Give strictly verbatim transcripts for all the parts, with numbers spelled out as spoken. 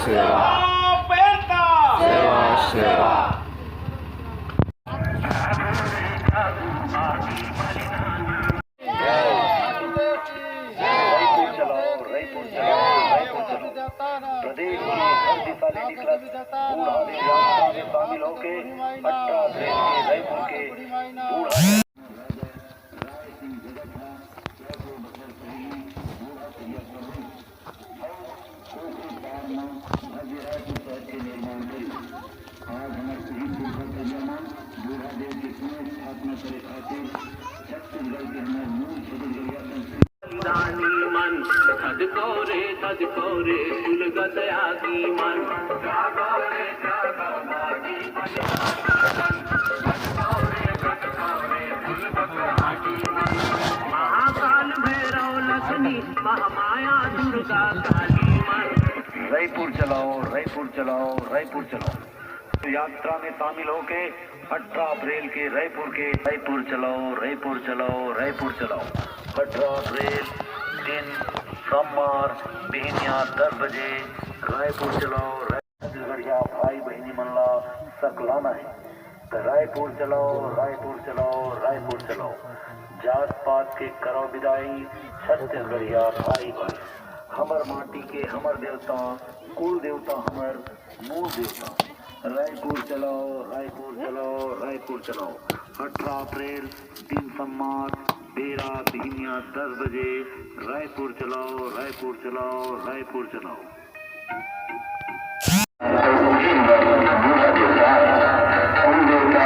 सेवा। सेवा, सेवा। रईपुर चलो, रईपुर चलो, रईपुर चलो। प्रदेश के हर दिशा ले निकलत बूढ़ा देव यात्रा में शामिल होके अठारह अप्रैल के रईपुर के बूढ़ा आज हमर शहीद पुरखा करिया मन बूढ़ा देव के पुनर्स्थापना करे खातिर छत्तीसगढ़ के हमर मूल छत्तीसगढ़िया संस्कृति बलिदानी मन, थदको रे, थदको रे, सुलगत आगी मन। महाकाल भैरव लक्ष्मी, महामाया दुर्गा काली मन। रईपुर चलाओ, रईपुर चलाओ, रईपुर चलाओ। यात्रा में शामिल होके अठारह अप्रैल के रईपुर के रईपुर चलाओ, रईपुर चलाओ, रईपुर चलाओ। अठारह अप्रैल दिन सोमवार बिहनिया दस बजे रईपुर चलाओ। छत्तीसगढ़िया भाई बहिनी मन ला सकलाना हे, त रायपुर चलाओ, रायपुर चलाओ, रायपुर चलाओ। जात पात के करो विदाई, छत्तीसगढ़िया भाई भाई। हमर माटी के हमर देवता, कुल देवता हमर मूल देवता। रायपुर चलाओ, रायपुर चलाओ, रायपुर चलाओ। अठारह अप्रैल दिन सोमवार, बेरा बिहनिया दस बजे। रायपुर चलाओ, रायपुर चलाओ, रायपुर चलाओ। बूढ़ा देवता, कुल देवता,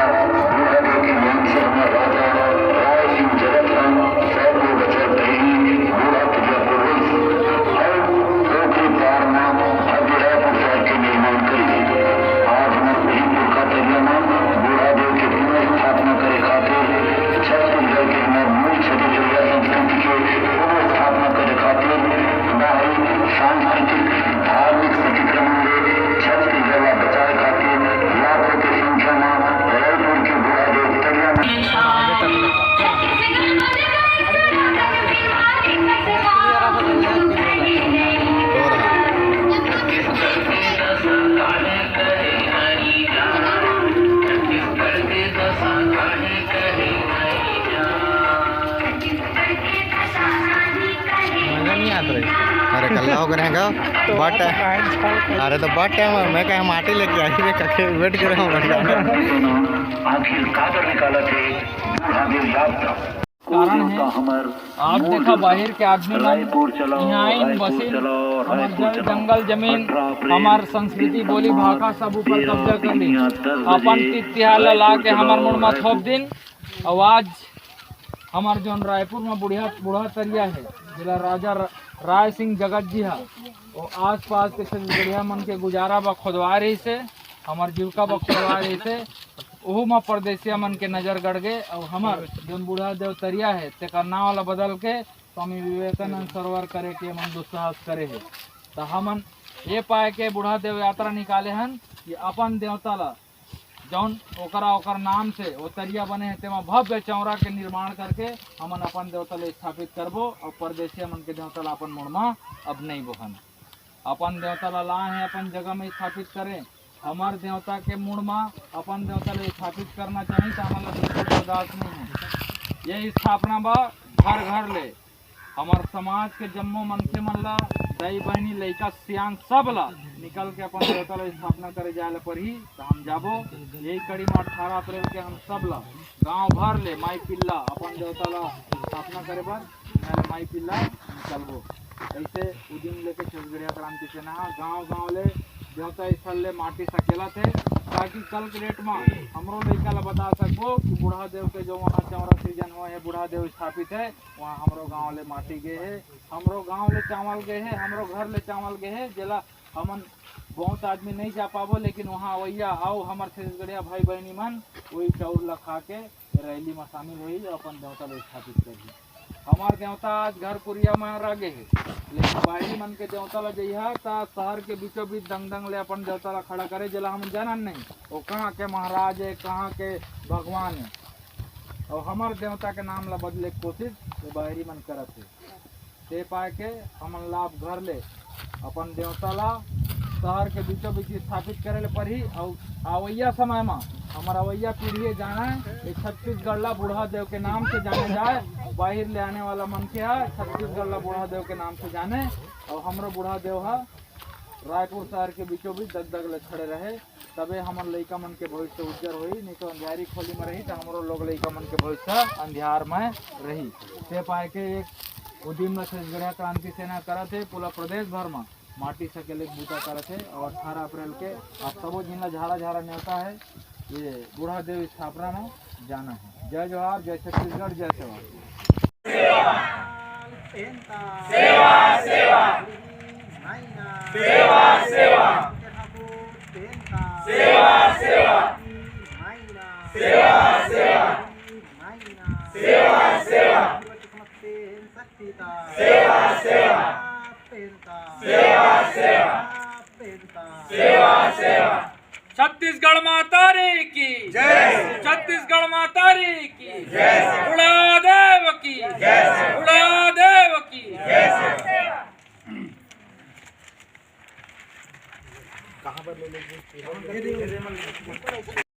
बूढ़ा देव के नाम से हमर राजा राय सिंह जगत राम सौ को बचत पहिली बूढ़ा पूजा को रोज और ओकरे पार में अभिराय प्रसाद के निर्माण करिस। आज हमर वही पुरखा तरिया में बूढ़ा देव के पुनर्स्थापना करे खातिर छत्तीसगढ़ के हमर मूल छत्तीसगढ़िया संस्कृति के पुनर्स्थापना करे खातिर बाहरी सांस्कृतिक धार्मिक सचित्र मंदिर छत्तीसगढ़ ला बचाए खातिर लाखों के संख्या में रायपुर के बूढ़ा देव तरिया में मजा नहीं आता रे। अरे कल्ला हो गए हैं का? तो बट बात है। अरे तो बट है, मैं कहा माटी लेके आई रे, कखे बैठ के रहो। आखिर काबर निकाला थे बूढ़ा देव यात्रा? कारण है, आप देखा, बाहर के आदमी मन यहाँ आइन बसिन, हमर जल, जंगल, जमीन, हमर संस्कृति, बोली, भाखा सब ऊपर कब्जा कर ली। अपन तीज तिहार ला ला के हमर मुड़ मा थोप दिन। और आज हमर जोन रायपुर में बुढ़िया, बूढ़ा तरिया है, जेला राजा र-, राय सिंह जगत जी हा, वो आसपास के छत्तीसगढ़िया मन के गुजारा बा खोदवा रही से, हमर जीविका बा खोदवा रही से, ओहू में परदेसिया मन के नजर गड़ गे। और हमर जोन बूढ़ा देव तरिया है, तेकर नाव ला बदल के स्वामी विवेकानंद सरोवर करे के मन दुस्साहस करे है। तो हमन ये पाए के बूढ़ा देव यात्रा निकाले हन कि अपन देवता ला जौन ओकरा, ओकर नाम से वो तरिया बने हे, तेमा भव्य चौरा के निर्माण करके हमन अपन देवता ले स्थापित करबो और परदेसिया मन के देवता ला अपन मुड़ मा अब नहीं बोहन। अपन देवता ला लाए हैं, अपन जगह में स्थापित करें। हमर देवता के मुड़ मा अपन देवता ले स्थापित करना चाहिए, तो हमन ला बिल्कुल बर्दाश्त नहीं है। ये स्थापना बा घर घर ले। हमर समाज के जम्मो मनखे मन ला, दाई बहिनी, लइका सियान सब ला निकल के अपन देवता ला स्थापना करे जाए ला परही, त हम जाबो। यही कड़ी में अठारह अप्रैल के हम सब ला गांव भर ले माई पिल्ला अपन देवता ला स्थापना करे बर मैं माई पिल्ला निकलबो। ऐसे उ दिन लेके छत्तीसगढ़िया क्रांति सेना ह गांव गांव ले देवता स्थल ले माटी सकेला थे, ताकि कल के डेट में हमरो लइका ला बता सकबो कि बूढ़ा देव के जो वहाँ चौरा सृजन हुआ है, बूढ़ा देव स्थापित है, वहाँ हमरो गांव ले माटी गे हे, हमरो गांव ले चावल गे हे, हमरो घर ले चावल गे हे, जेला हमन बहुत आदमी नहीं जा पाबो, लेकिन वहाँ अवैया अउ हमर छत्तीसगढ़िया भाई बहिनी मन वही चाउर ला खा के रैली में शामिल होही अउ अपन देवता ला स्थापित करही। हमार देवता आज घर कुरिया में रह गे हे, लेकिन बाहरी मन के देवता ला जइहा त शहर के बीचों बीच दंग दंग ले अपन देवता ला खड़ा करे, जेला हम जानन नहीं, वो कहाँ के महाराज है, कहाँ के भगवान है। और हमार देवता के नाम ला बदले के कोशिश ये बाहरी मन करत हे। ते पाए के हमन ला अब घर ले अपन देवता ला शहर के बीचों बीच स्थापित करे ले परही। अउ अवइया समय म हमर अवइया पीढ़ी जाने ये छत्तीसगढ़ ला बूढ़ा देव के नाम से जाने जाए। बाहिर ले आने वाला मनखे ह छत्तीसगढ़ ला बूढ़ा देव के नाम से जाने, अउ हमरो बूढ़ा देव ह रायपुर शहर के बीचों बीच दग दग ले खड़े रहे, तबे हमर लइका मन के भविष्य उज्जर होही, नहीं तो अंधियारी खोली में रही तो हमरो लोग लइका मन के भविष्य अंधियार में रही। ते पाए के एक उद्यम ल छत्तीसगढ़िया क्रांति सेना करत हे, पूरा प्रदेश भर में माटी सकेले के बूता करत हे। और अठारह अप्रैल के आप सबो झिन ला झारा झारा नेवता है, ये बूढ़ा देव स्थापना में जाना है। जय जोहार, जय छत्तीसगढ़, जय सेवा। सेवा सेवा। सेवा सेवा। सेवा सेवा। सेवा सेवा। सेवा सेवा। सेवा सेवा। सेवा सेवा। सेवा सेवा। छत्तीसगढ़ माता रे की जय। छत्तीसगढ़ माता रे की जय। बूढ़ा देव की जय। बूढ़ा देव की जय। कहाँ पर ले लेंगे?